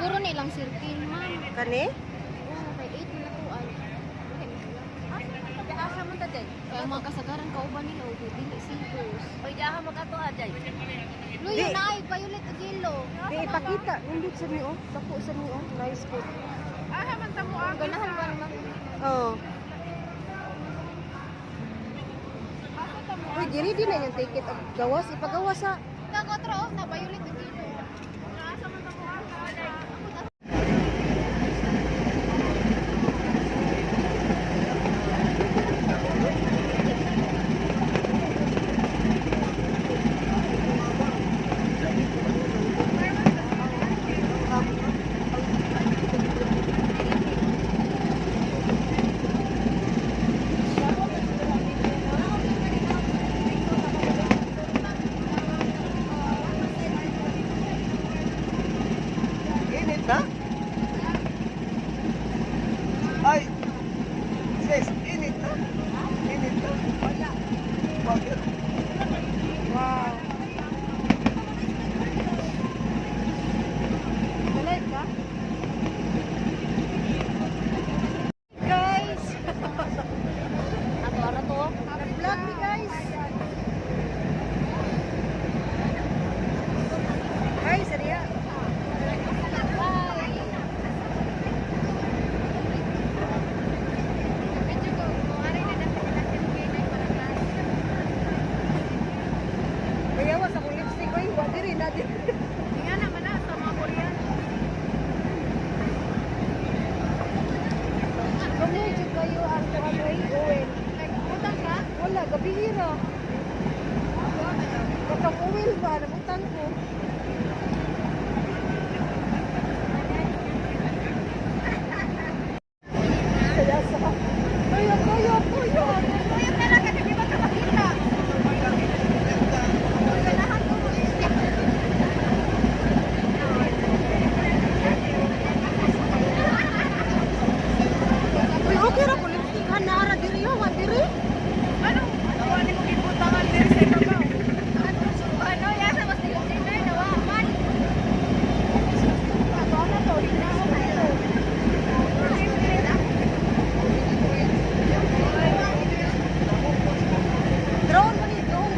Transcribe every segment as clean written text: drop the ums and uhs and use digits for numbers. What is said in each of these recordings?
Siguro nilang circle, ma'am. Kani? Oo, kay 8 na to ay. Asa man ta day? Kaya ang mga kasagaran kauban nila og dili serious. Oy, diha mag-ato aday. Luyo Di. na ay violet ug yellow. Di ipakita. Nindot sa niyo. Dako sa niyo. Nice po. Aha man ta mo ang Ganahan ba naman? Oh. Uy, diri din na yung ticket og gawas. Ipagawas sa. Kakotro off na violet ug yellow. Asa man ta mo ang aday. Init na? Ay! Sis, init na? Init na? Wala. Bakit? Wow. Nalive ka? Guys! Ato ara to. Nag-vlog mi, guys! Hi, Saria! Bye. Mayawas akong lipstick ko. Wa diri na diri. Nga naman na sa mga Korean. Kamudyo kayo ang kuan ay oil. Utang ka? Wala, gabihira. Katong oil ba? Nabutan ko. Saya sa. Tuyo, tuyo, tuyo. Kuya pera ka di ba ka makita? Ganahan ko mo. Uy, okay ra ko lipstick ha naara diri ho, wa diri. Ano? Ano mo gibutangan diri sa ibabaw? Ano yasa mas dinner na wa man. Ato na to hinaw kayo. Drone mo ni drone.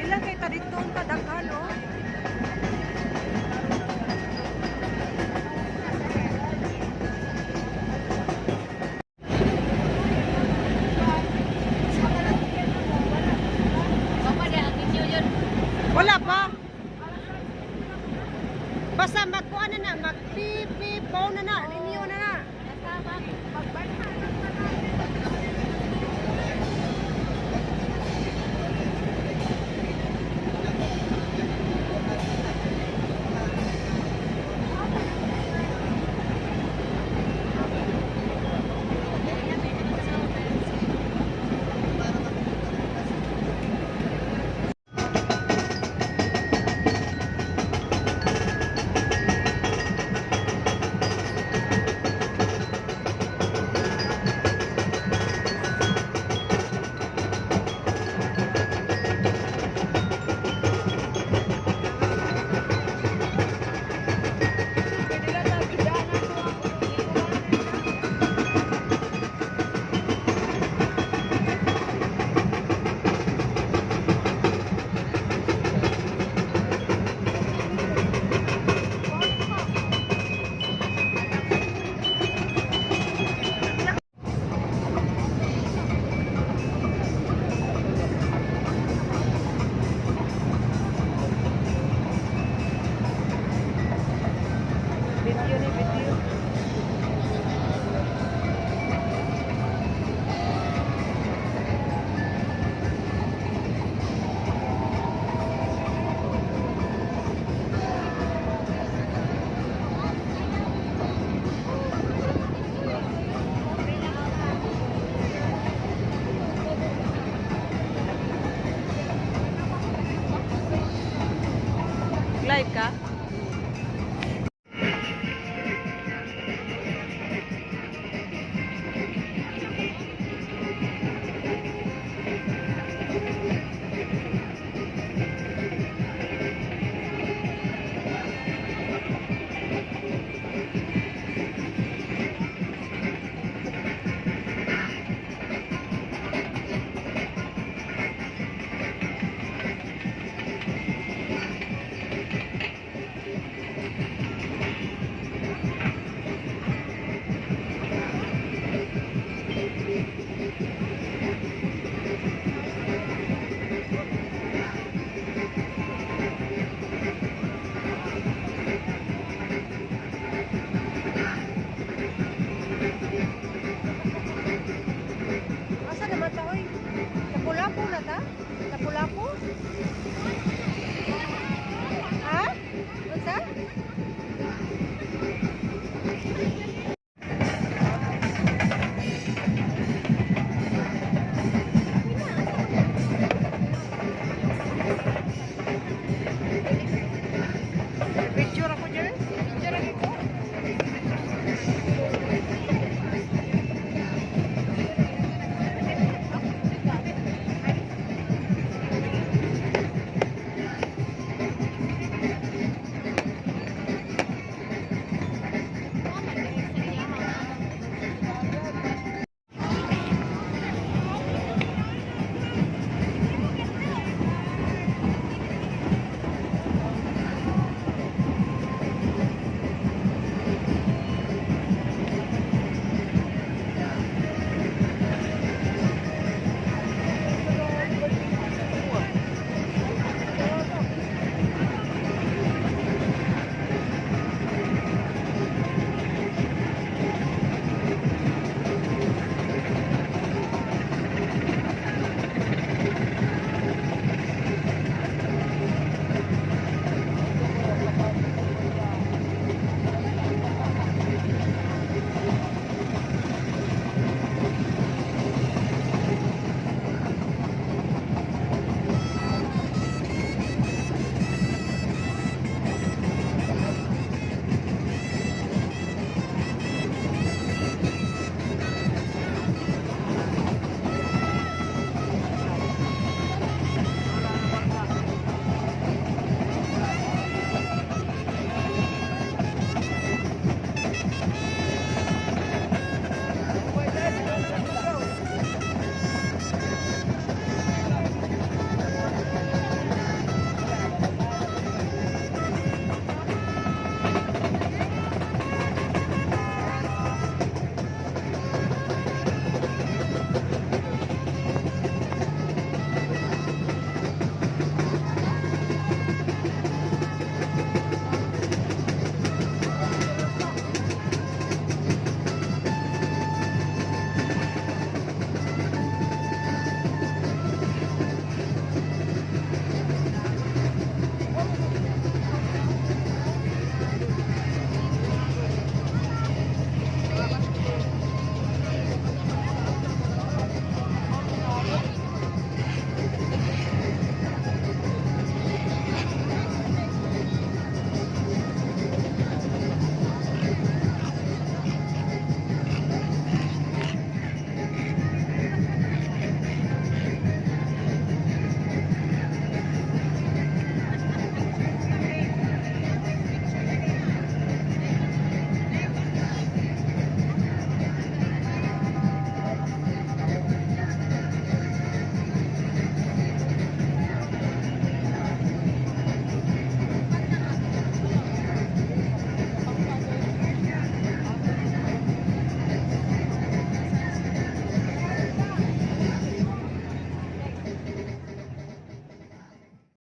Ilang kay ta dito ang tadakhan oh. Wala pa. Basta magkuan na na, mag pip pip na na, ninyo na na. Nag-live ka?